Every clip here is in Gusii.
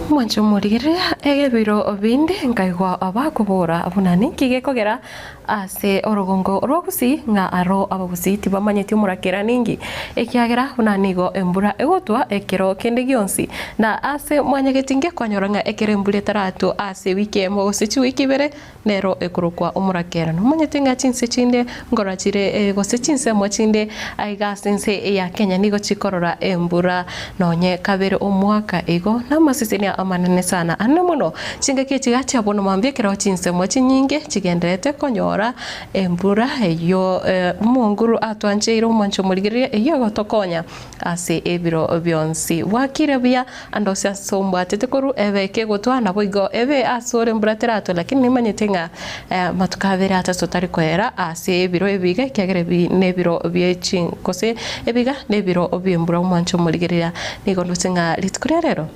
Mwanche omorigereria ebiro binde nkaigwa bakobora buna ninki gekogera ase orogongo rwa Gusii ng'a aro abagusii tibamanyeti omorakera ninki, ekiagera buna nigo embura egotwa ekero kende gionsi, na ase mwanyagetinge kwanyora ng'a ekero embura etaratwa ase ewiki eyemo gose chiwiki ibere Nero ekorokwa omorakera. Nomanyete ng'a chinse chinde nkorora chire gose chinsemo chinde aiga ase ense ya Kenya nigo chikorora embura nonye kabere omwaka igo namasesenia amanene sana ande mono chingaki echi gachia bono mambia ekero chinsemo chinyinge chigendererete konyora embura eyio omonguru atwancheire omwancho omorigereria eyio egotokonya ase ebiro bionsi. Bwakire buya ande ase ase ombwatete korwa ebe kegotwa naboigo ebe asore mbura teratwe lakini nimanyete ng'a amatuko abere atato tari koera ase ebiro ebi iga ekiagera ebi nebiro bie chi gose ebi iga nebiro bi'embura omwancho omorigereria nigo ndoche ng'a rituko ria rero.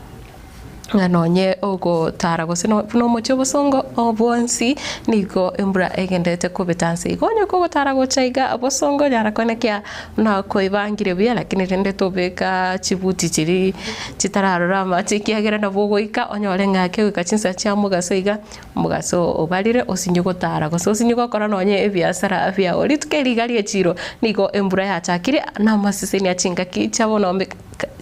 Ng'a nonye ogotara gose buna omochie obosongo bwonsi nigo embura egenderete kobeta nse igo onye kogotara gocha iga bosongo onyara koenekia buna koebangire buya lakini rende tobeka chibuti chiria chitararora amache ekiagera nabo ogoika onyore ng'a kegoika chinsa chia mogaso iga, omogaso obarire osinye gotara gose osinye gokora nonye ebiasara biago. Rituko eri iga rie chiro nigo embura yachakire na amaseseni a chingaki chia bono.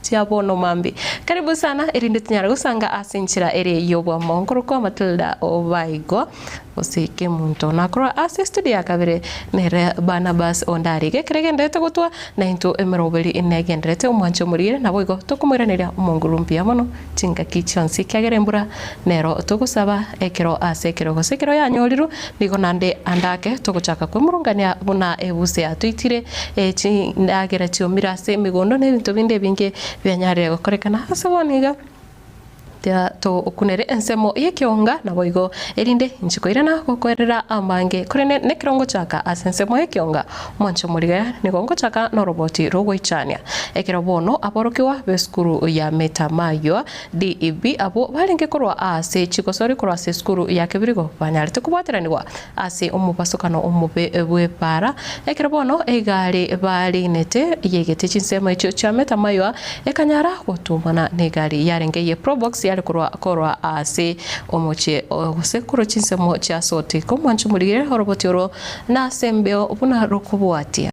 Chia bono mambia. Karibu sana erinde tinyare gosanga ase enchera ere y'obwamo nkorokwa Matilda Obaigo gose Kemunto nakorwa ase studio ya kabere nere Barnabas Ondari gekere egenderete gotwa naintwe emeroberi negenderete omwanche omorigere naboigo tokomoiraneria omonguru mbuya mono chingaki chionsi ekiagera embura nero togosaba ekero ase ekero gose ekero yanyorirwe nigo naende ande ake togochaka kwemurungania buna ebuse yatoitire chindagera chiomire ase emegondo na ebinto binde ebinge bianyarire gokorekana ase bono iga tokunere ensemo y'ekeonga naboigo erinde inche koirana gokoerera amange korende nekero ngochaka ase ensemo y'ekeonga Mwanche omorigaya nigo ngochaka noroboti rw'ogoichania. Ekero bono aborokigwa b'esukuru ya Metamaywa DEB abwo barenge korwa aase chigosori korwa ase esukuru ya Kebirigo banyarete kobwateranigwa ase omobasokano omobe bw'epaara. Ekero bono egari barinete yegete chinsemo echio chia Metamaywa ekanyara gotumana negari yarenge ye Probox yare korwa korwa ase omochie gose korwa chinsemo chia Sotik. Omwanche omorigere oroboti orwo Nase embeo buna rokobwatia.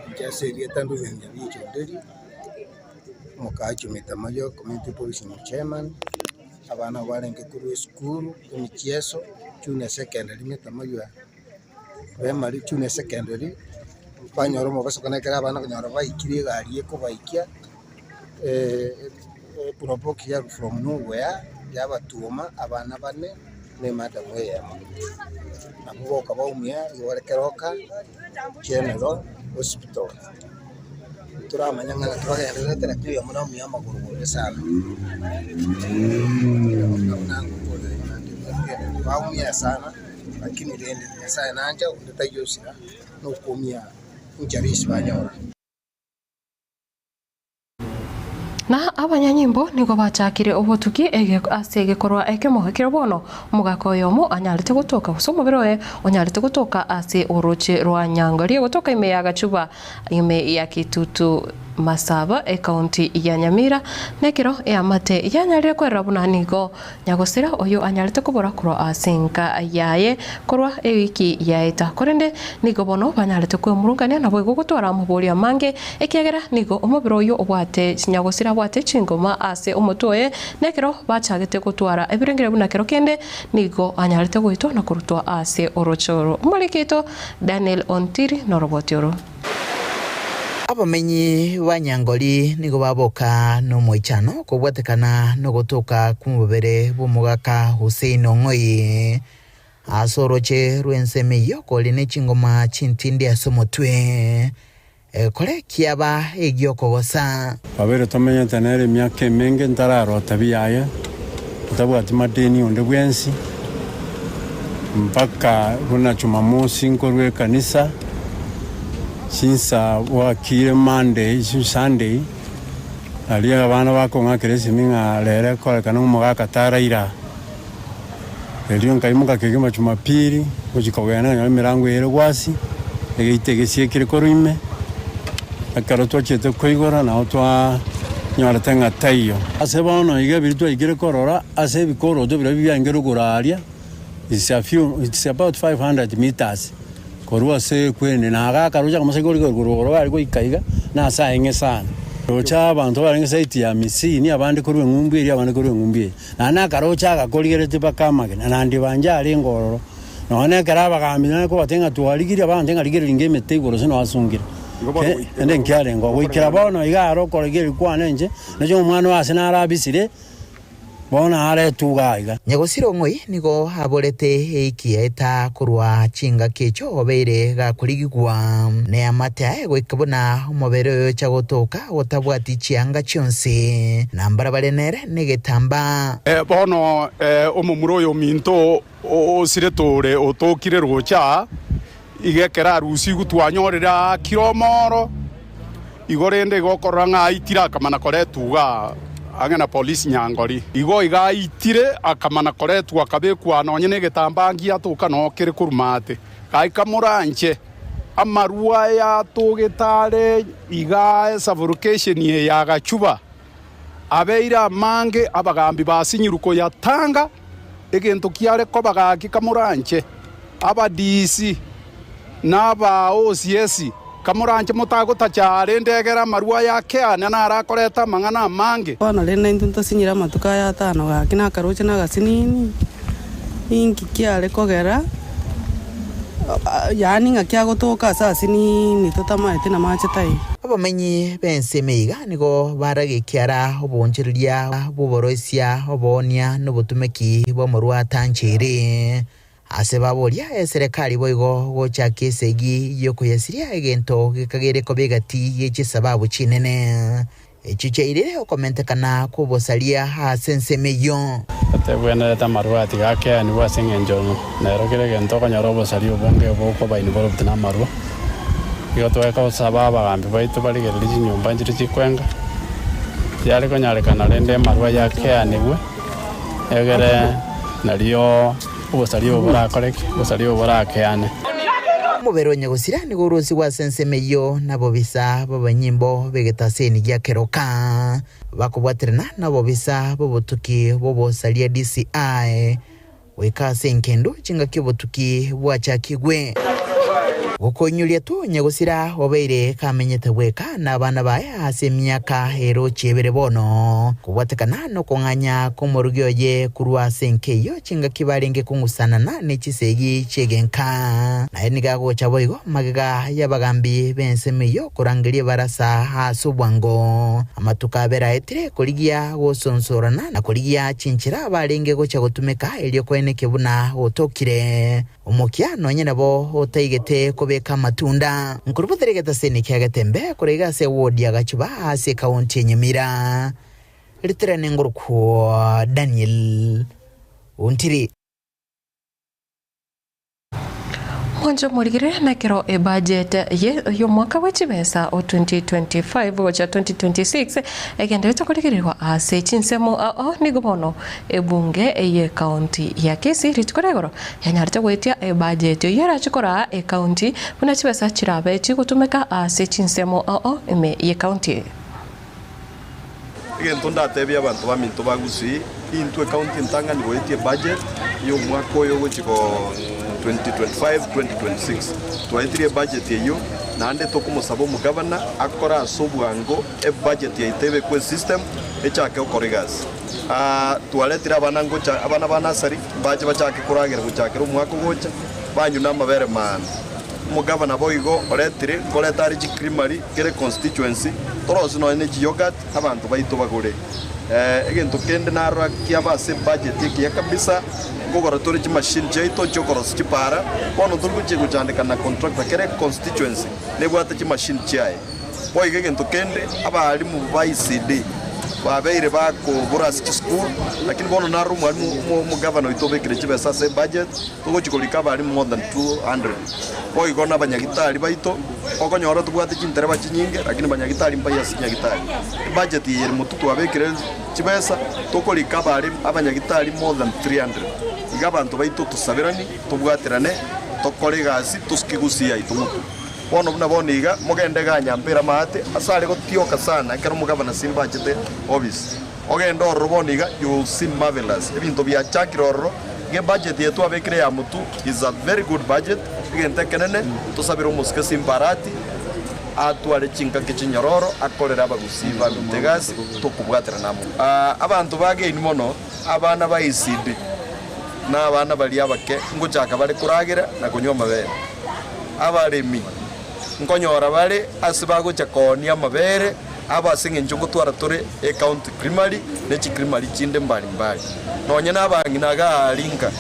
Inche ase erieta Reuben Nyabicha Onderi, omokaachi o Metamaywa Community Policing Chairman, abana abo barenge korwa esukuru, emichieso, junior secondary Metamaywa primary, junior secondary, banyora omobasokano ekero abana konyora baikire egari ekobaikia. Eproboki ya from nowhere yabatwoma abana bane na emadam eyemo. Nabwo boka baumia igo bare Keroka General Hospital. Toramanya ng'a naki bagendererete lakini oyomo naumia amagoro bobe sana. Nabo nagokorera igo naende baumia sana lakini rende Nyasaye nanche onde taiyo osira na okoumia inchara ase banyora. Na abanyanyimbo nigo bachakire obotuki ase egekorwa ekemo ekero bono omogaka oyomo anyarete gotoka gose omobere oye onyarete gotoka ase orooche rwa Nyangoria gotoka ime ya Gachuba ime ya Kitutu. Masaba, ekaunti ya Nyamira, nekero eamate yanyarire kwerora buna nigo Nyagosira oyo anyarete kobora korwa ase enka yaye korwa ewiki yaeta. Korende nigo bono banyarete kwemurungania naboigo gotwara amaborio amange, ekiagera nigo omobere oyio obwate nyagosira abwate chingoma ase omotwe oye, na ekero bachagete gotwara ebirengero buna kero kende nigo anyarete goitwa na korutwa ase oroche oro. Omoriki oito Daniel Ontiri noroboti oro. Abamenyi ba Nyangori nigo baboka nomoichano kobwatekana nogotoka kw'omobere bw'omogaka Hussein Ong'oi ase oroche rw'ensemo eyio kore ne chingoma chintindi ase omotwe, ekore kiaba egi'okogosa. Twabeire tomenyete nere emiaka emenge ntararota biaye, ntabwati madeni onde bwensi, mpaka buna Jumamosi nkorwa ekanisa, chinsa bwakire Monday Sunday, nario abana bakong'akera esimi ng'a rero ekorekana omogaka taraira. Erio nkaimoka kegima Jumapili, ngochia kogenda nkanyora emerango eye ere gwasi, egeita egesiekire korwa ime. Ekero twachiete koigora nabo twanyorete ng'a taiyo. Ase bono iga ebiria twaikire korora ase ebikoroto biria biaenge rogoro aria, it's a few, it's about 500 meters korwa ase ekwende, na iga akaroche akamosa kore igoro igoro gare goika iga, na ase aeng'e sana. Roche abanto barenge side ya Misini, abande korwa eng'umbu eria, abande korwa eng'umbu eye. Naende akaroche agakorigeretie mpaka amagena, naende banche arenge ororo. Nonya nekero abagambi nare kobatebia ng'a twarigirie, abanto ng'a rigereria inga emete igoro ase noasungire. Ende nkiarenge oo. Goikera bono iga aro okorigereria kwane inche, nache omwana oye ase narabisire, bono aretwe iga iga. Nyagosira ong'oi nigo aborete eiki yaeta korwa chingaki echio obeire gakorigigwa neamate aye goika buna omobere oyo ocha gotoka otabwati chianga chionsi, na mbarabare nere negetambaa. Bono omomura oyo ominto osirete ore otokire roche aa, iga ekero arusigwe twanyorire aakire omoro, igo rende igo okorora ng'a aitire akamana koretwa igaa ang'e na polisi Nyangori. Igo iga aitire akamana koretwa akabekwa aa nonye negetambaa ngiatoka noo kere korwa maate. Gaika moranche amarwa aya atogete are igaa esaburukesheni eye ya Gachuba. Abeire amange abagambi basinyirwe koyatanga, egento kiare koba gaki kamoranche, abadiisi na abaosiesi, kamoranche motagotacha aare ndegere amarwa aya akeane naro akoreta amang'ana amange. Bono rende intwe ntosinyire amatuko aya atano gaki na akaroche na agasinini, ninki kiare kogera Yaani ng'aki agotoka ase asinini totamaeti namache taiyo. Abamenyi b'ensemo iga nigo baragekiara oboonchoreria bw'oboroisia, oboonia, na obotumeki bw'amorwa atancheire. Ase baboria eserekari boigo gochakia esegi y'okoyasiria egento gekagere koba egati ye chisababu chinene. Echio chiairire okomentekana kw'obosaria ase ensemo eyio. Tebwenerete amarwa atiga akeanigwe ase engencho nero kera egento okonyora obosaria obonge bokoba involved namarwa. Igo twekosaba abagambi baito barigererie chinyomba nchire chikwenga, tiare konyarekana rende amarwa aya akeanigwe egere nario obosaria obo borakoreke, obosaria obo borakeane. Omobere o nyagosira nigo orosigwe ase ensemo eyio nabobisa b'abanyimbo b'egetaseni gia keroka, bakobwaterana nabobisa b'obotuki bw'obosaria DCI, goika ase engendu chingaki obotuki bwachakigwe. Gokoinyoria tu nyagosira obeire kamenyete bweka nabana baye ase emiaka erochie ebere bono, kobwatekana nokong'anya kw'omorugi oye korwa ase enka eyio chingaki barenge kong'usanana ne chisegi chi'egenka. Naye nigo agocha boigo magega y'abagambi b'ensemo eyio korangeria ebarasa ase obwango. Amatuko abere aetire korigia gosonsorana na korigia chinchera barenge gocha gotumeka erio koenekia buna gotokire. Omokia nonye nabo otaigete kobeka amatunda. Nkorubotere egetaseni kia Getembe korwa iga ase ewodi ya Gachuba ase ekaunti ya Nyamira. Ritirane ngorokwo Daniel Ontiri. Mwanche omorigire nekero ebudget ye y'omwaka bwe chibesa o 2025 gocha 2026 egenderete korigererwa ase chinsemo ao nigo bono ebunge ye county ya Kisii rituko ria igoro yanyarete goetia ebudget eyio erache koraa ecounty buna chibesa chirabe chigotumeka ase chinsemo ao ime ye county. Egento ndatebie abanto baminto ba Gusii, intwe ekaunti entang'ani goetia ebudget y'omwaka oyo ogochia go 2025-2026. Twaetirie ebudget eyio naende tokomosaba omogavana akore ase obwango ebudget yaito ebekwe esystem echake gokora egasi. Twaretire abana ngocha abana ba nursery mbache bachake koragera gochakera omwaka ogocha banywe na amabere maana. Omogavana boigo oretire nkoreta are chicreamery kera econstituency torosie nonya ne chiyoghurt abanto baito bagore. Egento kende narora kiaba ase ebudget ekiya kabisa nkogora tore chimachine chiaito chiokorosia chipara bono tori gochia gochandeka na contractor kera econstituency nebwate chimachine chiaye. Boigo egento kende abalimu ba ECD babeire bakobora ase chisukuru lakini bono narora omwalimu omogavana oito obekire chibesa ase ebudget Togochia korika abarimu more than 200. Boigo nabanyagitari baito, okonyora tobwate chintereba chinyinge, lakini banyagitari mbai ase chinyagitari. Ebudget eye ere motwe twabekire chibesa, tokorika abarimu abanyagitari more than 300. Iga abanto baito tosaberani, tobwaterane, tokore egasi, tosuke gusii yaito motwe. Bono buna bono iga, mogende igaa Nyampera amaate, ase are gotioka sana ekero omogavana Simba achete office. Ogende ororo bono iga, you will see marvelous ebinto biachakire ororo. Iga ebudget eye twabekire ya Mutu is a very good budget, egento ekenene tosabere omosike Simba Arati atware chingaki chinyororo akorere abagusii barute egasi tokobwaterana amo. Abanto bageini mono, abana ba ECD na abana baria abake ngochaka bare koragera na konywa amabere. Abaremi nkonyora bare ase bagocha koonia amabere abo ase engencho ngotwara tore ecounty creamery ne chicreamery chinde mbali mbali. Nonye nabang'ina iga aria nka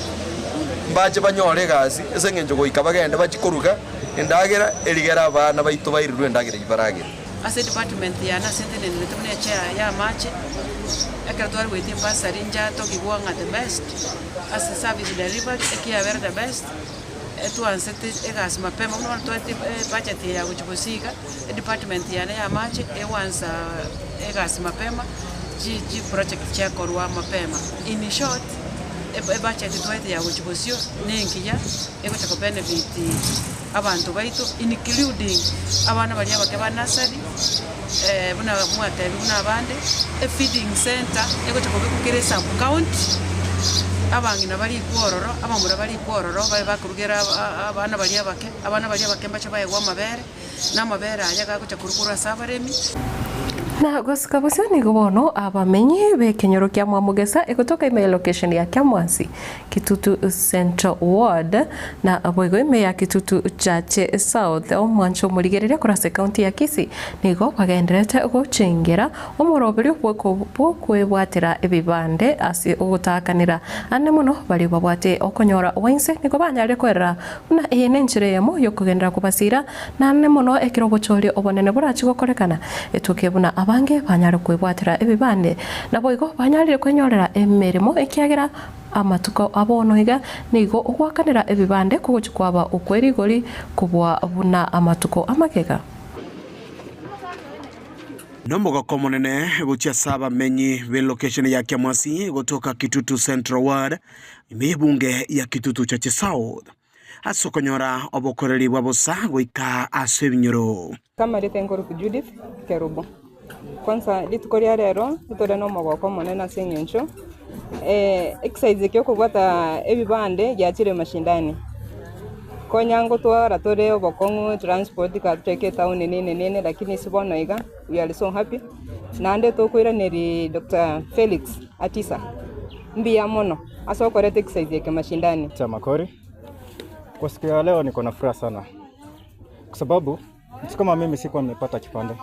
mbache banyore egasi ase engencho goika bagende bachie koruga endagera erigere abana baito bairirwe endagera eyio baragere. Ase edepartment yane ase ntenenerete buna echair ya amache, ekero tware goetia ebursary nchatogigwa ng'a the best ase service delivery ekiabera the best. Etwansete egasi mapema buna bono twaete ebudget eye ya gochia gosiga, edepartment yane ya amache egwansa egasi mapema, chi chiproject chiakorwa mapema. In short, ebudget twaete ya gochia bosio na engiya, egocha kobenefit abanto baito including abana baria abake ba nursery, buna mwatebiwa buna abande, efeeding centre egocha kobekwa kera esub county, abang'ina barikwe ororo, abamura barikwe ororo babe bakorugera abana baria abake, abana baria abake mbache baegwe amabere, na amabere aya gagocha korwa korwa ase abaremi. Na gosika bosio nigo bono abamenyi b'ekenyoro kia Mwamugesa egotoka ime ya location ya Kiamwansi, Kitutu Central Ward, na boigo ime ya Kitutu Chache South. Omwancho omorigereria korwa ase ekaunti ya Kisii nigo bagendererete gochengera omoroberio bw'okwebwatera ebibande ase ogotaakanera ande mono baria babwate okonyora gwainse nigo banyarire kwerera buna eye nenchera eyemo yokogenderera kobasiira naende mono ekero obochori obonene borachi gokorekana etoke buna abange banyare kwebwatera ebibande naboigo banyarire kwenyorera emeremo ekiagera Amatuko a bono iga nigo ogoakanera ebibande kogochia kwaba okwe rigori kobua buna amatuko amagega. Nomogoko omonene gochia ase abamenyi b'elocation ya Kiamwasi gotoka Kitutu Central Ward ime y'ebunge ya Kitutu Chache South ase okonyora obokoreri bwa bosa goika ase ebinyoro. Kamarete nkoruku Judith Kerubo. Kwanza rituko ria rero ntore na omogoko omonene ase eng'encho exercise eke okobwata ebibande giachire mashindani. Konya ngotwara tore obokong'u transport katochake etown nini nini lakini ase bono iga we are so happy naende tokoiraneria Doctor Felix Atisa mbuya mono ase okoreta exercise eke mashindani. Makori, kwa siku ya leo niko na furaha sana kwa sababu mtu kama mimi sikuwa nimepata kipande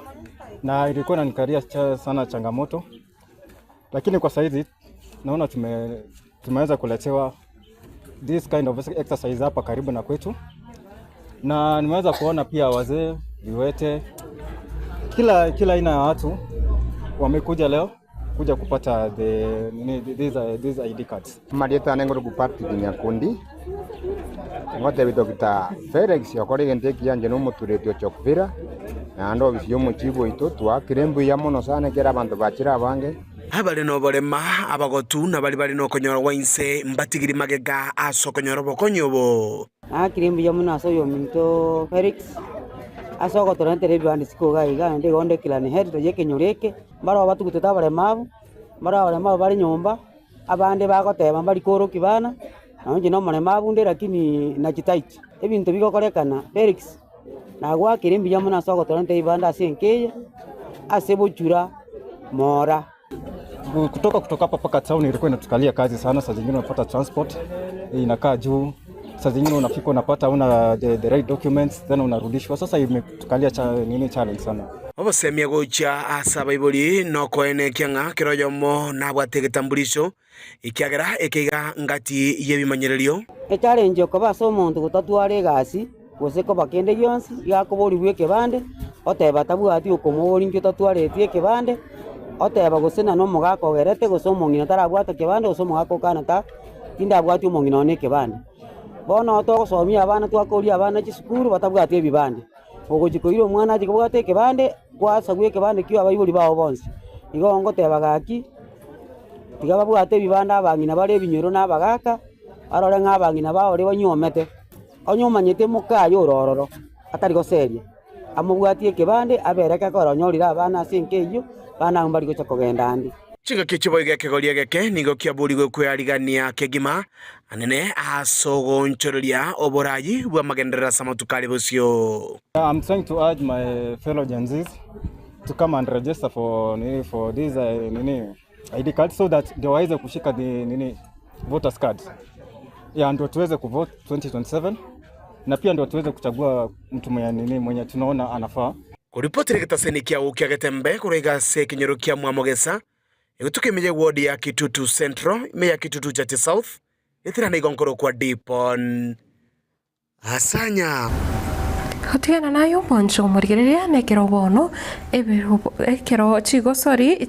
na ilikuwa inanikalia sana changamoto, lakini kwa saizi naona tumeweza kuletewa this kind of exercise hapa karibu na kwetu, na nimeweza kuona pia wazee, viwete, kila aina ya watu wamekuja leo kuja kupata the nini these, these ID cards. Amarieta ane ngoroku Patrick Nyakundi, ngotebia Doctor Felix okore egento ekiya inche nomotureti o Chokvira, naende ofisi y'omochibu oito, twaakire mbuya mono sana ekero abanto bachire abange. Abare noborema, abagotu, na baria bare nokonyora gwa inse mbatigiri magega ase okonyora obokonyi obo. Naakire mbuya mono ase oyominto Felix, ase ogotoretera ebibande isiko iga iga, naende igo ndekirane heri toyia ekenyoro eke, mbaroo batugutete abaremabu, mbaroo abaremabu bare nyomba, abande bagoteba mbari koorokia bana, nonye inche nomoremabu nde lakini nachitaiti. Ebinto bigokorekana Felix, nagoakire mbuya mono ase ogotorentera ebibande ase enka eye, ase bochura moora. Kutoka kutoka hapa mpaka town ilikuwa inatukalia kazi sana, saa zingine unapata transport inakaa juu, saa zingine unafika unapata huna the, the right documents then unarudishwa. Sasa imetukalia cha, nini challenge sana. Obosemia gochia ase abaibori nokoenekia ng'a kera oyomo nabwate egetambulisho, ekiagera eke iga ngati y'ebimanyererio. Echallenge okoba ase omonto gotatwara egasi gose koba kende gionsi, iga akoborigwa ekebande, oteba tabwati okomoboria inki otatwareti ekebande, oteba gose nane omogaka ogerete gose omong'ina tarabwata kebande gose omogaka okana ta tindabwati omong'ina one ekebande. Bono togosomia abana twakoria abana chisukuru batabwati ebibande, ogochia koira omwana achie kobwata ekebande, kwasabwa ekebande ekio abaibori bao bonsi. Igo ngoteba gaki, tiga babwate ebibande abang'ina bare ebinyoro na abagaka, barore ng'a abang'ina bao baria banywomete. Onye omanyete mokaye ore ororo, atari goseria, amobwatie ekebande, abereke akore onyorire abana ase enka eyio, abana abwo mbari gocha kogenda ande. Chingaki chiboigo ekegori egeke nigo kiaborigwe kwearigania kegima anene ase ogoonchoreria oborayi bw'amagenderero ase amatuko are bosio. I'm trying to urge my fellow Gen Zs to come and register for nini for this uh, nini ID card so that ndio waweze kushika the nini voters card. Yeah, ndio tuweze kuvote 2027 na pia ndio tuweze kuchagua mtu mwenye nini mwenye tunaona anafaa. Koripotera egetaseni kiao kia Getembe korwa iga ase ekenyoro kia Mwamogesa, egotuka ime ye ward ya Kitutu Central, ime ya Kitutu Chache South, eterana igo nkorokwa Dipon Asanya. Gotigana naye omwancho omorigereria nekero bono ekero chigosori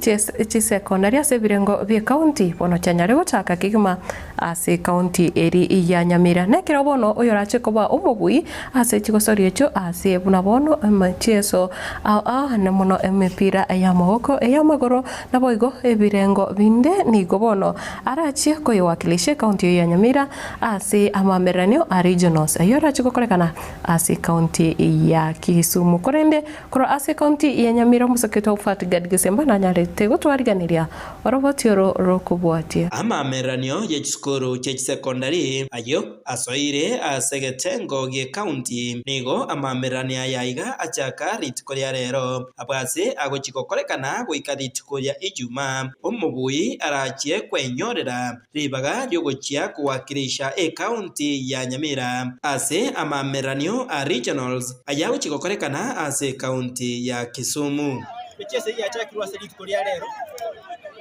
chisekondari ase ebirengo bi'ecounty bono chianyare gochaka kegima ase ecounty eri ya Nyamira. Nekero bono oyorache koba omobui ase chigosori echio ase buna bono emechieso ao ao na mono emepira y'amaboko ey'amagoro naboigo ebirengo binde nigo bono arachie koyewakilisha ecounty eye ya Nyamira Ase amaamereranio a regionals ayio arache gokorekana ase ekaunti ya Kisumu. Korende korwa ase ekaunti ya Nyamira omosokete o Fatgad Gesemba nanyarete gotwariganeria oroboti oro rokobwatia. Amaamereranio ye chisukuru chie chisekondari ayio asoire ase egetengo gi'ekaunti nigo amaamereranio aya aiga achaka rituko ria rero abwo ase agochia gokorekana goika rituko ria Ijumaa omobui arachie kwenyorera ribaga riogochia kowakilisha ecounty ya Nyamira ase amaamereranio a regionals ayagochia gokorekana ase ecounty ya Kisumu. Emicheso eyio yachakirwe ase rituko ria rero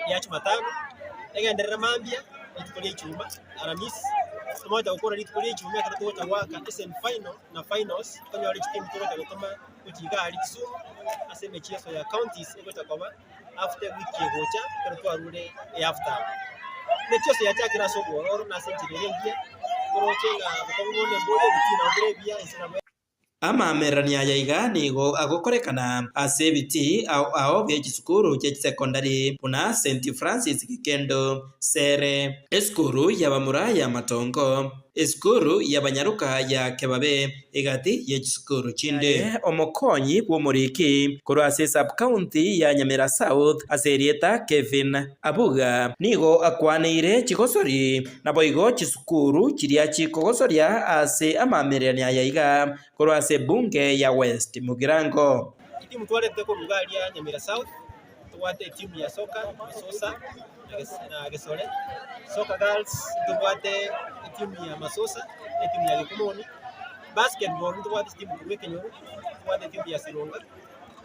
ria Jumatano, egenderere mambia rituko ria Ijumaa, Aramisi, tomogocha gokora rituko ria Ijumaa ekero togocha goaka esemi final na finals, tonyore chitimu togocha gotoma gochia iga aria Kisumu ase emechieso ya counties egocha koba. after ewiki egocha ekero twarure ehalf term. Emechieso yachakire ase obwororo na ase enchera ere engiya, toroche ng'a bokong'u bonde mbore ebitii nabo bire ebiya ense nabo. Amaamererania aya iga nigo agokorekana ase ebitii ao ao bie chisukuru chie chisekondari buna St Francis Gikendo, Sere, esukuru y'abamura ya Matongo, Esukuru y'abanyaroka ya Kebabe, egati ye chisukuru chinde. Aye omokonyi bw'omoriki korwa ase esub-county ya Nyamira South ase erieta Kevin Abuga nigo akwaneire chigosori naboigo chisukuru chiria chikogosoria ase amaamererania aya iga korwa ase ebunge ya West Mugirango. Chitimu twarente korwa iga aria Nyamira South. Ntobwate etimu ya soka, Masosa na Gesore. Soka girls ntobwate etimu ya Masosa na etimu ya Gekumoni. Basketball ntobwate chitimu korwa ekenyoro, ntobwate etimu ya Sironga.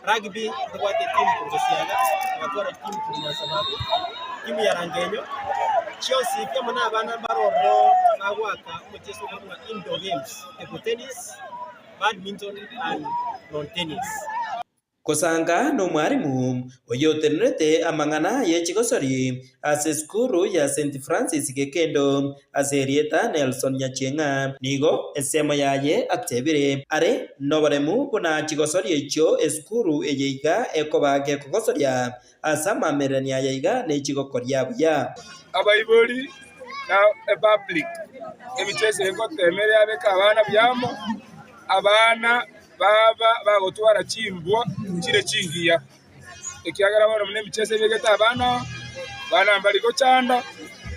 Rugby ntobwate etimu korwa Gesiaga, twatwara chitimu korwa Nyansabato, etimu ya Rangenyo. Chionsi pi amo na abana mbare ororo bagoaka omocheso okorokwa ng'a indoor games, table tennis, badminton and lawn tennis. Gosanga nomwarimu oyotenerete amang'ana ye chigosori ase esukuru ya St Francis Gekendo ase erieta Nelson Nyachieng'a nigo ensemo yaye atebire are noboremu buna chigosori echio esukuru eye iga ekoba gekogosoria ase amamererania aya iga nechigokoria buya. Abaibori na epublic emicheso eye ngotema ere yabeka abana buya amo, abana baba bagotwara chimbwa chire chingiya, ekiagera bono buna emicheso ebegete abana oo, abana mbari gochanda,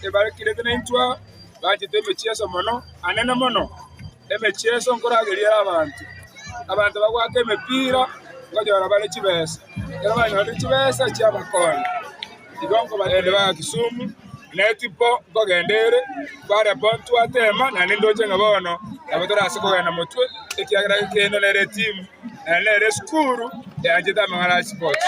ebarekirete naintwe aa, banchete emechieso mono, anene mono, emechieso nkorageria ere abanto. Abanto bagoaka emepira, nkonyora bare chibesa, ekero banyorire chibesa chiabakonya. Igo nkobarende ba Kisumu, netipo nkogenda ere, kwarebo ntwatema naende ndoche ng'a bono nabo torase kogenda motwe, ekiagera gekendo nere etimu, naende nere esukuru eanchete amang'ana a sports.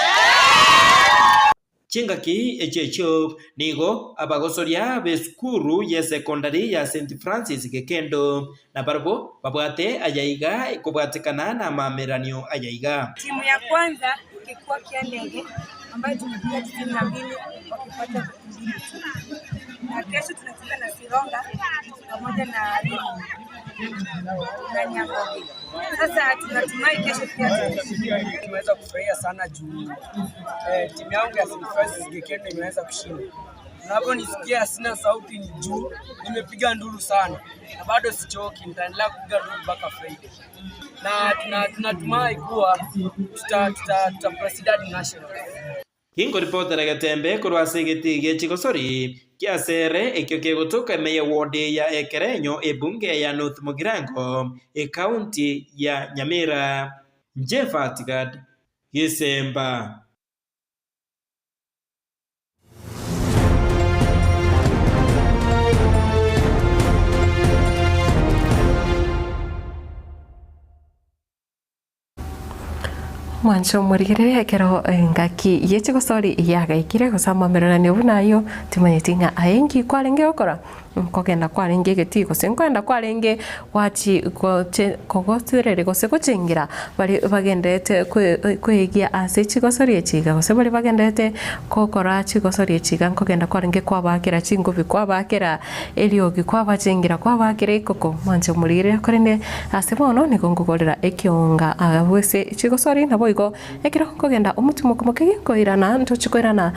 Chingaki echio echio nigo abagosoria b'esukuru y'esekondari ya St Francis Gekendo nabarabwo babwate ayaiga kobwatekana namaamereranio ayaiga. Timu ya kwanza ikikuwa Kiandege ambayo tumepiga 92 wakipata mbili tu, na kesho tunacheza na Sironga pamoja na na Nyangoge. Sasa tunatumai kesho pia tutashinda. Tumeweza kufurahia sana juu eh, timu yangu ya St. Francis Gekendo imeweza kushinda. Unaponisikia sina sauti ni juu nimepiga nduru sana na bado sichoki, nitaendelea kupiga nduru mpaka Friday. Na tunatumai kuwa tuta, tuta, tuta proceed hadi national. Ginkoripotera getembe korwa ase egetii gie chigosori kiasere ekio kegotoka ime ye ward ya Ekerenyo ebunge ya North Mugirango ecounty ya Nyamira. Inche Fatgad Gesemba. Mwanche omorigereria ekero engaki ye chigosori yagaikire gose amamererania buna ayio, timanyeti ng'a aye nki kwarenge gokora? Nkogenda kwarenge egetii gose nkoenda kwarenge gwachi goche kogosereria gose gochengera baria bagenderete kwegia ase chigosori echi iga gose baria bagenderete gokora chigosori echi iga nkogenda kwarenge kwabakera chingobi kwabakera eriogi kwabachengera kwabakera ikoko mwanche omorigereria korende ase bono nigo nkogorera ekionga ase chigosori naboigo Ekero nkogenda omotimoko mokegi nkoirana, ntoche koirana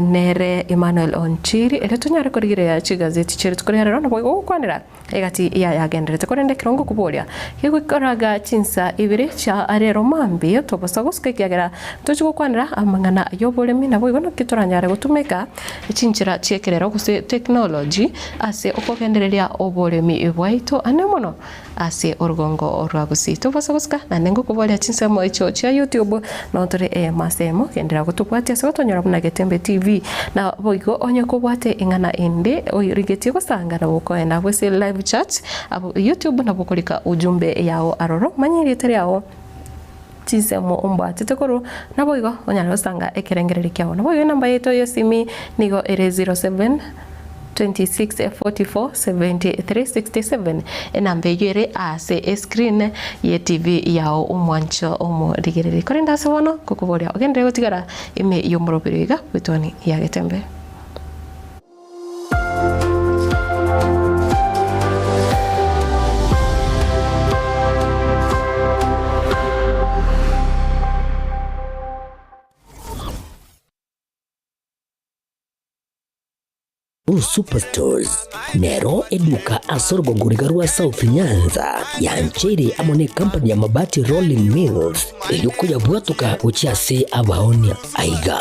nere Emmanuel Onchiri, erio tonyare korigereria chigazeti chia rituko ria rero naboigo gokwanera egati yayagenderete. Korende ekero ngokoboria gegoikoraga chinsa ibere chia rero mambia tobosa gosuka ekiagera ntoche gokwanera amang'ana y'oboremi naboigo naki toranyare gotumeka chinchera chi'ekerero gose technology ase okogendereria oboremi bwaito ane mono. Ase orugongo rwa Gusii. Tobasa gosika naende ngokoboria chinsemo echio chia YouTube noo tore eyemo ase eyemo genderera gotobwatia ase gotonyora buna Getembe TV. Na boigo onye kobwate eng'ana ende origetie gosanga nabo okoenda abwo ase live chat abwo YouTube nabo okorika ujumbe yao aroro manya erieta riao chinsemo ombwatete korwa naboigo onyare gosanga ekerengererio kiao. Naboigo enamba yaito y'esimi nigo ere 07 26 44 73 67, enamba eyio ere ase escreen ye TV yao omwancho omorigereria. Korende ase bono ngokoboria ogenderere gotigara ime y'omoroberio iga bw'etwani ya Getembe. Superstores nero eduka ase orogongo riga rwa South Nyanza yancheire amo ne company ya Mabati Rolling Mills erio koyabwatoka gochia ase abaonia. Aiga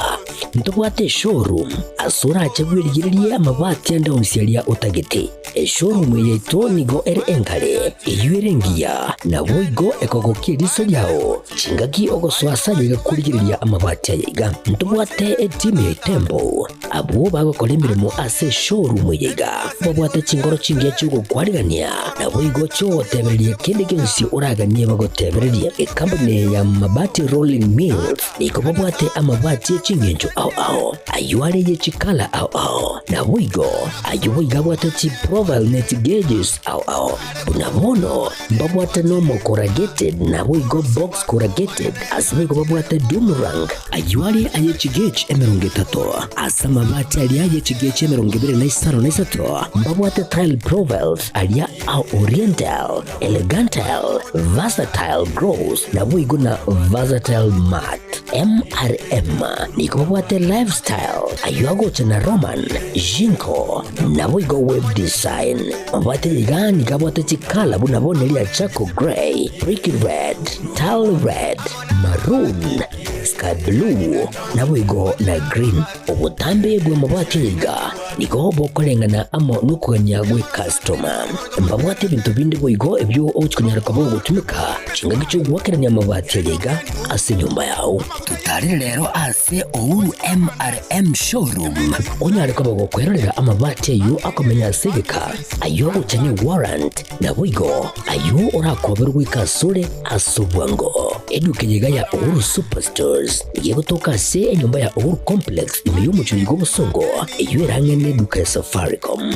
ntobwate eshowroom ase orache bwerigererie amabati ande onsi aria otagete. Eshowroom eye yaito nigo ere engare, eyio ere engiya, naboigo ekogokia eriso riao chingaki ogosoa ase aye iga korigereria amabati aya iga. Ntobwate etimu ya Itembo. Abwo bagokora emeremo ase eshowroom eye iga babwate chingoro chingiya chi'ogokwarigania, naboigo chi'ogotebereria kende gionsi oraganie bagotebererie. Ekampuni eye ya Mabati Rolling Mills nigo babwate amabati e ching'encho ao ao, ayio are ye chikala ao ao, naboigo ayio boigo abwate chiprofile ne chigeges ao ao. Buna bono mbabwate nomo corrugated naboigo box corrugated, ase boigo babwate doom rank, ayio are aye chigauge 30, ase amabati aria aye chigauge 25, mbabwate tile profiles aria a oriental, elegantile, versatile gross, naboigo na versatile matte. MRM nigo babwate lifestyle, ayio agocha na Roman, Jinko, naboigo web design. Mabwate iga nigo abwate chikala buna bono eria charcoal grey, brick red, tile red, maroon, sky blue, naboigo na green. Obotambe bw'amabati aya iga nigo bokoreng'ana amo nokogania gw'ekastoma. Mbabwate ebinto binde boigo ebio ogochia konyara koba ogotumeka chingaki chi'ogoakerania amabati aya iga ase enyomba yao. Totarire rero ase Uhuru MRM Showroom onyare koba gokwerorera amabati ayio akomenya ase egeka, ayio agocha ne warrant, naboigo ayio orakoberwe goika asore ase obwango. Eduka eye iga ya Uhuru Superstores nigo egotoka ase enyomba ya Uhuru Complex ime y'omochie oiga obosongo, eyio ere ang'e neduka ya Safaricom.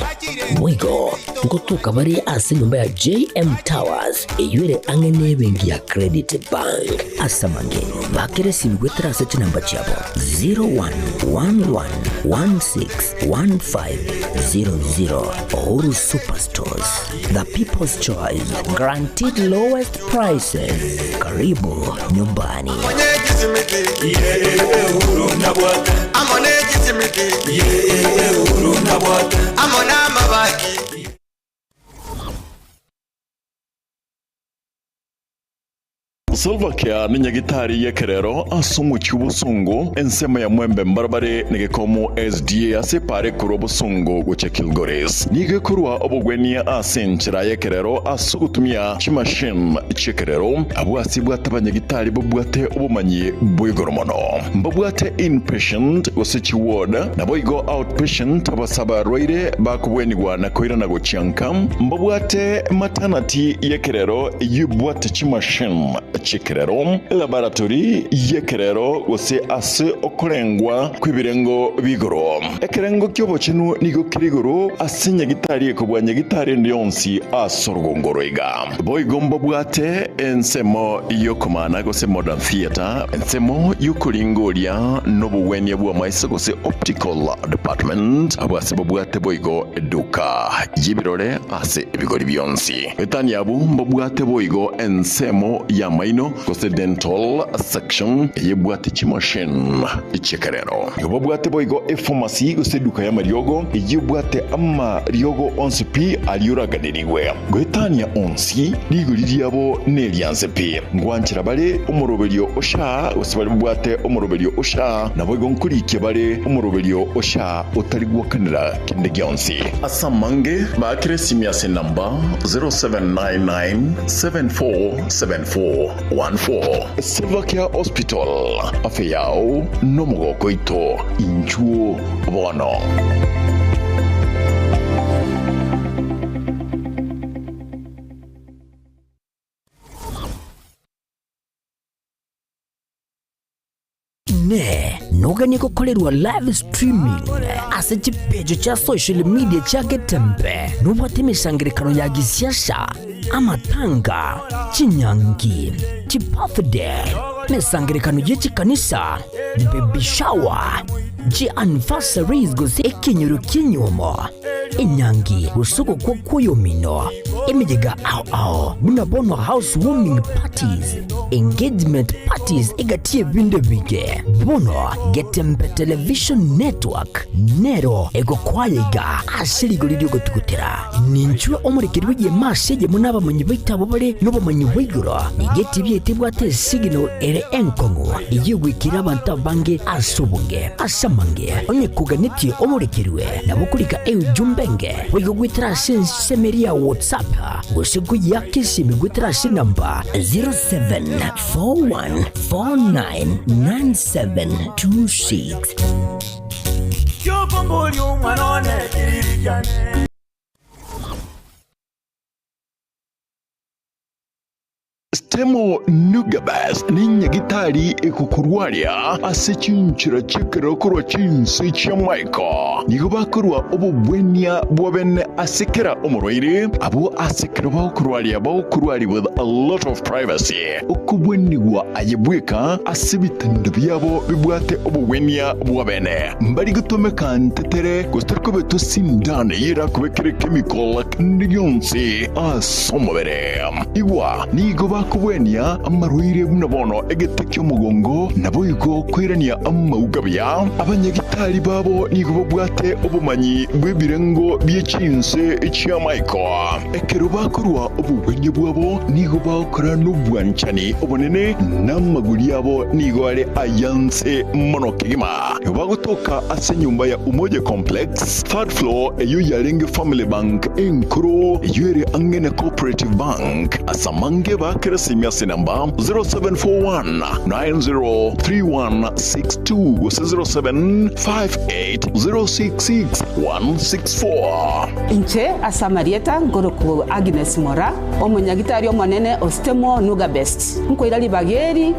Boigo ngotoka bare ase enyomba ya JM Towers eyio ere ang'e nebenki ya Credit Bank. Ase amange, bakera esimi goetera ase chinamba chiabo 0111161500. Uhuru Superstores, the people's choice, guaranteed lowest prices. Karibu nyumbani. Slovakia nenyagitari y'ekerero ase omochie obosongo, ensemo ya Mwembe mbarabare negekomo SDA ase epaara ekorwa Bosongo gochia Kilgoris. Nigo ekorwa obogwenia ase enchera y'ekerero ase ogotumia chimachine chi'ekerero. Abwo ase bwate abanyagitari babwate obomanyi bwa igoro mono. Mbabwate inpatient gose chiward, naboigo outpatient abase abarwaire bakobwenigwa na koirana gochia nka. Mbabwate maternity y'ekerero eyio ebwate chimachine chi'ekerero, elaboratory y'ekerero gose ase okorengwa kw'ebirengo bi'igoro. Ekerengo ki'obochenu nigo kere igoro ase nyagitari ekobua nyagitari ende yonsi ase orogongo roiga. Boigo mbabwate ensemo y'okomana gose modern theatre, ensemo y'okoringoria nobogwenia bw'amaiso gose optical department, abwo ase babwate boigo eduka y'ebirore ase ebigori bionsi. Etani abwo mbabwate boigo ensemo y'amaino gose dental section eyebwate chimachine chi'ekerero. Nigo babwate boigo epharmacy gose eduka y'amariogo eyebwate amariogo onsi pi aria oraganerigwe. Goetania onsi, rigori riabo nerianse pi. Ngwanchera bare omoroberio o SHA gose baria babwate omoroberio o SHA, naboigo nkorikia bare omoroberio o SHA otari gwakanera kende gionsi. Ase amange, baakere esimi ase enamba 0799747414. Silvercare Hospital, afya yao nomogoko oito, inchuo bono. Inee! Noganie gokorerwa live streaming ase chipeji chia social media chia Getembe? Nobwate emesangererekano ya gisiasa, amatanga, chinyangi, chibirthday, emesangererekano ye chikanisa, baby shower, chianniversaries gose ekenyoro ki'enyiomo? Enyangi gose ogokwa kw'oyomino, emeyega ao ao buna bono house warming parties, engagement parties egati y'ebinto ebinge. Bono Getembe Television Network nero egokwaya iga ase rigori ri'ogotugutera. Ninchwe omorekeri bw'egeema ase eyemo n'abamanyi baito abwo bare nobomanyi bwa igoro. Nigo etibi yaito ebwate esignal ere enkong'u eyio egwikera abanto abange ase obonge. Ase amange, onye koganetie omorekerwe, nabo okorika eujumbe enge boigo goetera ase ensemo eria ya WhatsApp gose koyiaka esimi goetera ase enamba 0741499726. Stemo Nugabes nenyagitari egokorwaria ase chinchera chi'ekerero korwa chinse chi'amaiko. Nigo bakorua obobwenia bwa bene ase kera omorwaire, abwo ase ekero bagokorwaria bagokorwaria with a lot of privacy. Okobwenigwa aye bweka ase ebitanda biabo bibwate obogwenia bwa bene. Mbari gotomeka ntetere gose tari kobetwa sindano eyio erakobekere chemical kende gionsi ase omobere. Igwa, nigo bakobwenia amarwaire buna bono egete ki'omogongo, naboigo koirania amauga buya. Abanyagitari babo nigo babwate obomanyi bw'ebirengo bie chinse chi'amaiko. Ekero bakorua obogwenia bwabo nigo bagokora nobwanchani obonene, na amaguri abo nigo are ayanse mono kegima. Nigo bagotoka ase enyomba ya Umoja Complex, third floor, eyio yarenge Family Bank enkoro, eyio ere ang'e na Cooperative Bank. Ase amange baakere esimi ase enamba 0741 903162 gose 0758 066 164. Inche ase amarieta nkorokwa Agnes Mora, omonyagitari omonene o Stemo Nuga Best. Nkoira ribaga eri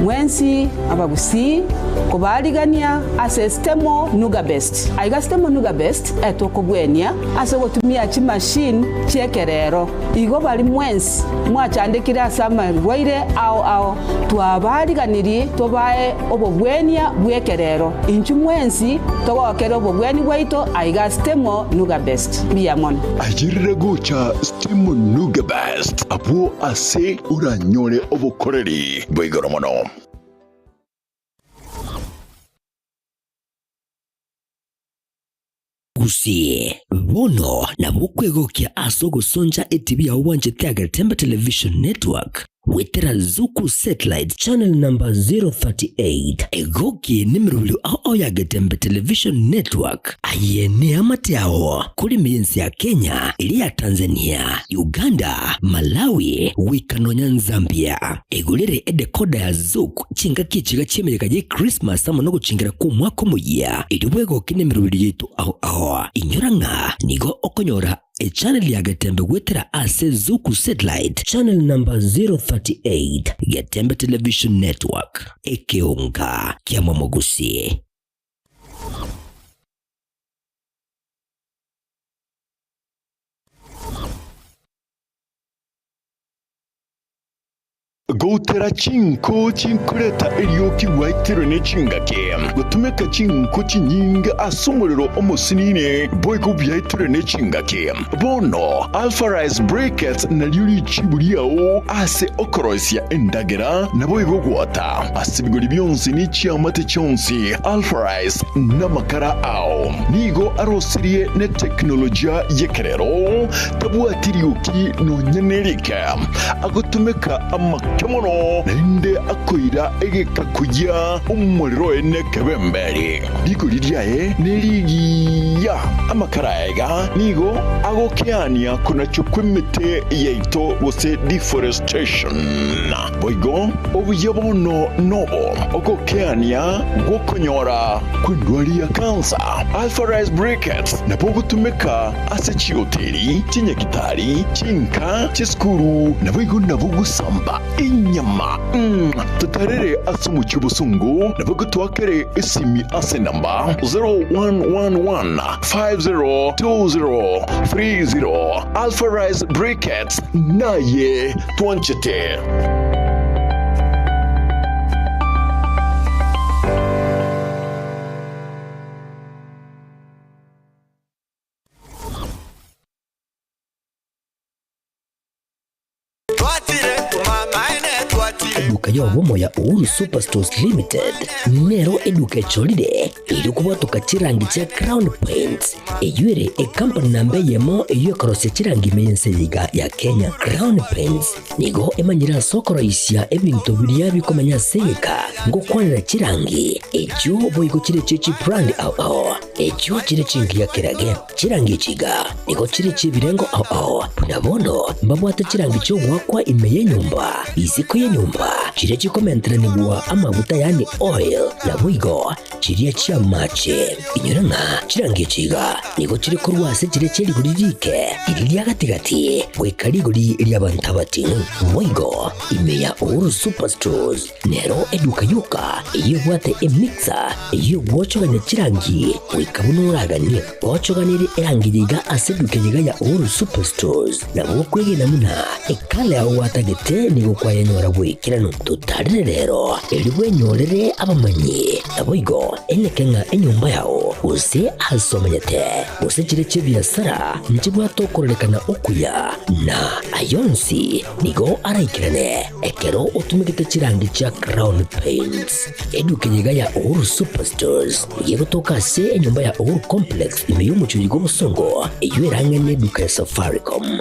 mwensi abagusii kobaarigania ase Stemo Nuga Best. Aiga Stemo Nuga Best etokobwenia ase ogotumia chimachine chi'ekerero. Igo baria mwensi mwachandekire ase amarwaire ao ao, twabaariganirie tobae obobwenia bw'ekerero. Inchuo mwensi togokere obobweni bwaito aiga Stemo Nuga Best. Mbuya mono. Ayerire gocha Stemo Nuga Best abwo ase oranyore obokoreri bwa igoro mono. Gusii, bono nabo okwegokia ase ogosoncha etibi yao bwanchete Agetembe Television Network goetera Zuku Satellite channel number 038. Egoki nemerobio ao ao ya Getembe Television Network. Aye neamate ao kore ime y'ense ya Kenya, eria ya Tanzania, Uganda, Malawi, goika nonya Nzambia. Egorere edecoder ya Zuku chingaki echiga chi'emeyega ye Christmas amo nogochingera kw'omwaka omoyia, erio bwegoke nemeroberi yaito ao ao. Inyora ng'a nigo okonyora echannel ya Getembe goetera ase Zuku Satellite channel number 038, Getembe Television Network, ekeonga kia Momogusi. Goutera chinko chinkoreta erioki gwaitirwe ne chingaki, gotumeka chinko chinyinge ase omorero omosinini, boigo biaitirwe ne chingaki. Bono Alpha Rice Briquettes nario richibu riao ase okoroisia endagera, naboigo gwota ase ebigori bionsi ne chiamate chionsi. Alpha Rice namakara ao nigo arosirie ne teknolojia y'ekerero, tabwati rioki nonya nerike. Agotumeka amake mono, naende akoira egeka koyia omorero oye nekebemberi. Rigori riaye nerigiya. Amakara aya iga nigo agokeania konachwa kw'emete yaito gose deforestation. Boigo obuya bono nobo ogokeania gw'okonyora kw'endwari ya kansa. Alpha Rice Briquettes nabo ogotumeka ase chihoteli, chinyagitari, chinka, chisukuru, naboigo nabo gosamba enyama. Totarere ase omochie obosongo, naboigo toakere esimi ase enamba 0111 502030. Alpha Rice Briquettes naye twanchete. Eduka y'obomo ya Uhuru Superstores Limited nero eduka echorire erio kobwatoka chirangi chia Crown Paints eyio ere ekampani namba eyemo eyio ekorosia chirangi ime y'ense eye iga ya Kenya. Crown Paints nigo emanyire ase okoroisia ebinto biria bikomenya ase egeka ngokwanera chirangi echio boigo chire chie chibrand ao ao echio chire chingiya kerage. Chirangi echi iga nigo chire chi'ebirengo ao ao, buna bono mbabwate chirangi chi'ogoakwa ime y'enyomba, isiko y'enyomba. chiria chikomenteranigwa amaguta yaani oil, naboigo chiria chi'amache. Inyora ng'a chirangi echi iga nigo chire korwa ase chiria chie rigori riike, riria ria gati-gati, goika rigori ri'abanto abating'u. Boigo ime ya Uhuru Superstores nero eduka yoka eyio ebwate emixer eyio egwochogania chirangi goika buna oraganie. Gochoganirie erangi eye iga ase eduka eye iga ya Uhuru Superstores, nabo okwegena buna ekala yao gwatagete nigo kwayenyora bw'ekeranu. Totarire rero, erio bwenyorere abamanyi. Naboigo eneke ng'a enyomba yao, gose aase omenyete, gose chiria chi'ebiasara, nchibwate okororekana okuya, na aya onsi nigo araikerane ekero otumegete chirangi chia Crown Paints. Eduka eye iga ya Uhuru Superstores nigo egotoka ase enyomba ya Uhuru Complex ime y'omochie bw'obosongo, eyio erang'e neduka ya Safaricom.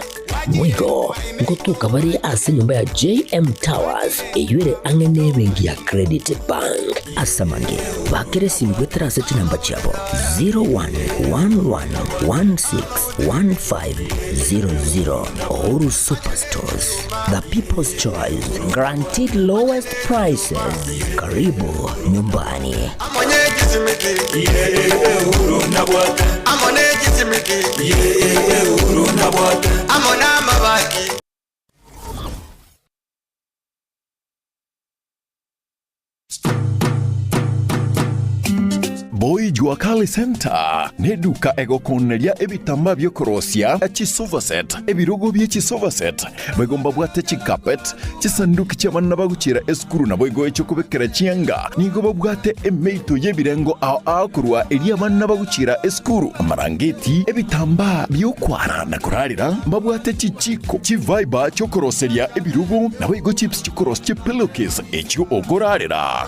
Boigo ngotoka bare ase enyomba ya JM Towers eyio ere ang'e nebenki ya Credit Bank. Ase amange, bakera esimi goetera ase chinamba chiabo 0111161500. Uhuru Superstores, the people's choice, guaranteed lowest prices. Karibu nyumbani. Boy Jua Kali Center neduka egokoneria ebitambaa biokorosia chisofa set, ebirogo bie chisofa set, Boigo mbabwate chicarpet, chisanduki chi'abana bagochiera esukuru naboigo echi'okobekera chianga. Nigo babwate emeito y'ebirengo ao ao korwa eria abana bagochiera esukuru, amarangeti, ebitambaa bi'okwara na korarera. Mbabwate chichiko, chivaiba chi'okoroseria ebirogo, naboigo chips chi'okorosia chipillowcase echio okorarera.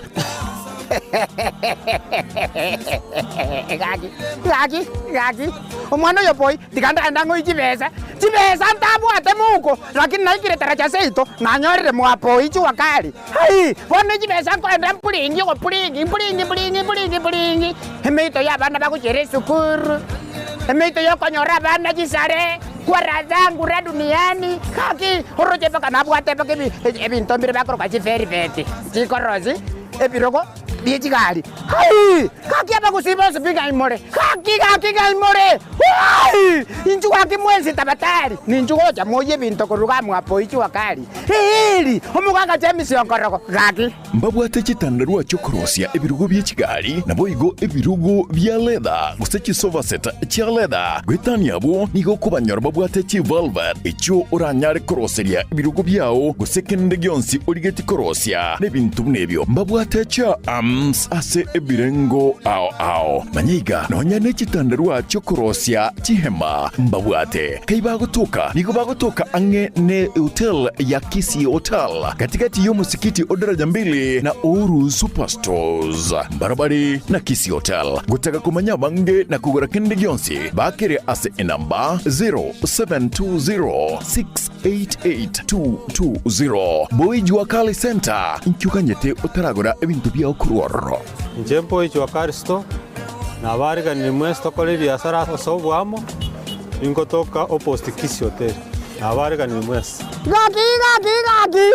Gaki, gaki, gaki, omwana oyo boy, tiga ndagende ang'oe chibesa, chibesa ntabwate mouko, lakini naikire taracha seito, nanyorire mwa boy jua kali. Hai! Bono chibesa nkoenda mpuringi ogopuringi, mpuringi mpuringi mpuringi mpuringi, emeito ya abana bagochiera esukuru, emeito ya okonyora abana chisare, kwa raha zangu ra duniani, gaki, oroche mpaka nabwate mpaka ebi ebinto mbire bakoroka chivelvet, chikorosi. Ebirogo bie chigari. Hai! Gaki abagusii bonsi pi ng'ai more? Gaki, gaki ng'ai more? Hai! Inchuo gaki mwensi tabatari, ninchu gocha moyie ebinto korwa iga mwa Boichua Kari. Eeri! Omogaka James Onkorogo, gaki. Mbabwate chitandarua chi'okorosia ebirogo bie chigari, naboigo ebirogo bia leather, gose chisofa set chia leather. Goetania abwo, nigo okobanyora babwate chivelvet, echio oranyare koroseria ebirogo biao, gose kende gionsi origetie korosia. Nebinto buna ebio mbabwate chiarms ase ebirengo ao ao. Manya iga, nonya ne chitandarua chi'okorosia chihema mbabwate. Kai bagotoka? Nigo bagotoka ang'e ne hotel ya Kisii Hotel, gati-gati y'omosikiti o Daraja Mbili na Uhuru Superstores. Mbarabare na Kisii Hotel. Gotaka komanya abange na kogora kende gionsi, bakere ase enamba 0720 688 220. Boy Jua Kali Center, inki oganyete otaragora ebinto biao korwa ororo? Inche Boy Jua Kali Store, nabariganirie mwensi tokore ebiasara ase oboamo, ningotoka opposite Kisii Hotel, nabariganirie mwensi. Gaki gaki gaki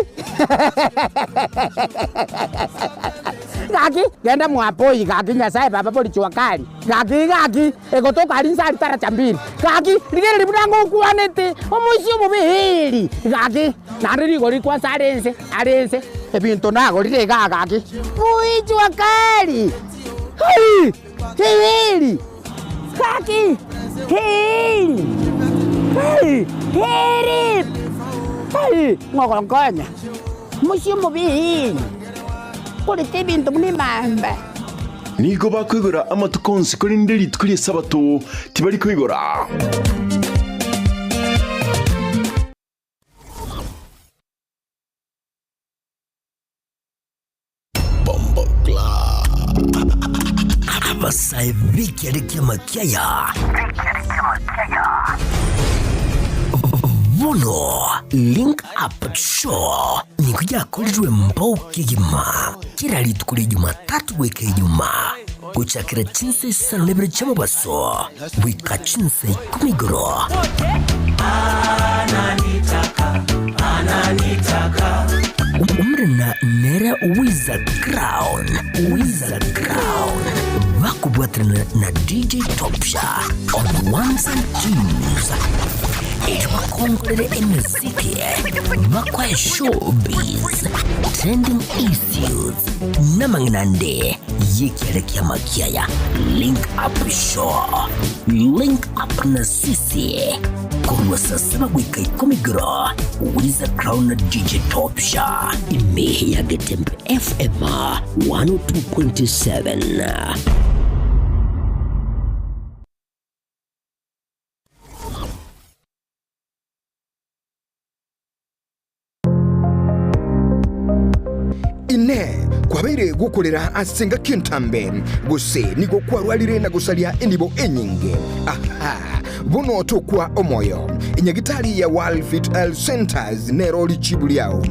gaki genda mwapoi gaki Nyasaye baba bori jua kali gaki gaki Egotoka aria inse aria taracha mbiri. Gaki, rigereria buna ngokwanete, omoisia omobe eeri. Gaki, naende rigori kwansa are inse, are inse, ebinto nagorire igaa gaki. Boichwa kari! Hai! Eeri! Gaki! Eeri! Hai! Eeri! Hai! Ng'ogonkonya, omoisia omobe eeri, ngorete ebinto buna emamba. Nigo bakoigora amatuko onsi, korende rituko ri'Esabato tibari koigora. Abasae b'ekiare ki'amakiaya bono Link Up Show nigo yakorirwe mbao kegima. Kera rituko ria Jumatatu goika Ijumaa, gochakera chinsa isano na ibere chi'omobaso goika chinsa ikomi igoro. Umerana nere Wiza Crown, Wiza Crown, bakobwaterana na DJ Topsha on ones and twos. Erio bakongorere emeziki, bakoe showbiz, trending issues, namang'ina ande yekiare kia makiaya. Link up show, link up na sisi korwa saa saba goika ikomi igoro Wiza Crown na DJ Topsha ime ya Getembe FM 102.7. Inee! Kwabeire gokorera ase engaki entambe, gose nigo kwarwarire na gosaria enibo enyinge? Aha! Bono tokwa omoyo. Enyagitari ya World Fit Health Centers nero richibu riao.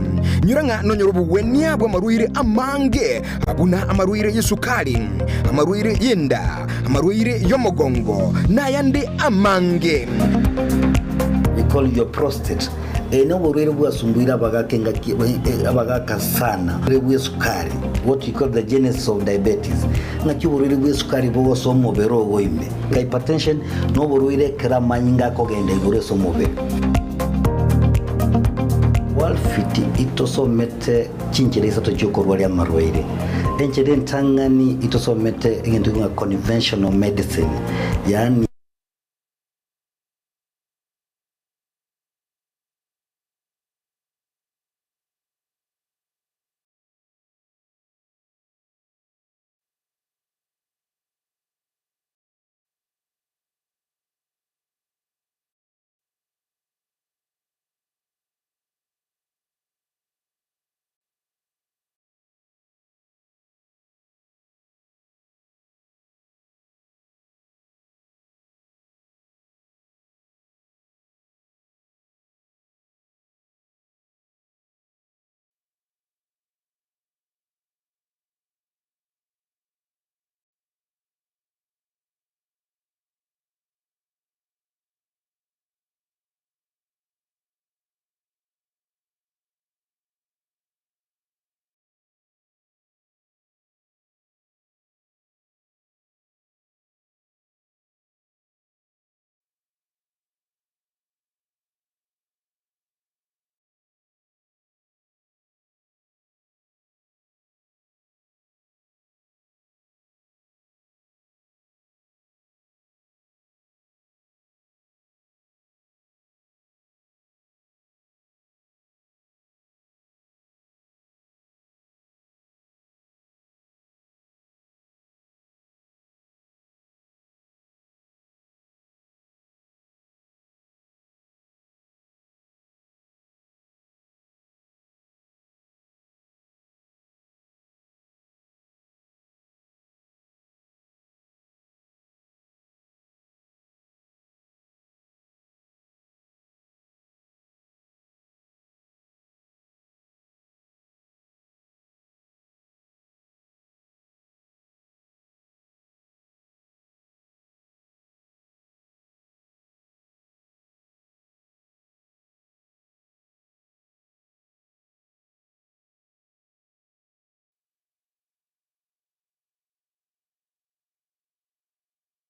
Nyora ng'a nonyore obogwenia bw'amarwaire amange, buna amarwaire y'esukari, amarwaire y'enda, amarwaire y'omogongo, na ayande amange. We call your prostate. Eye noborwaire bwasumbuire abagaka engaki abagaka sana. Oborwaire bw'esukari, what we call the genesis of diabetes. Ng'aki oborwaire bw'esukari bogosoa omobere ogo ime. Hypertension noborwaire ekero amanyinga akogenda igoro ase omobere. Walfit itosomete chinchera isato chiokorwaria amarwaire. Enchera entang'ani itosomete egento ng'a conventional medicine, yaani.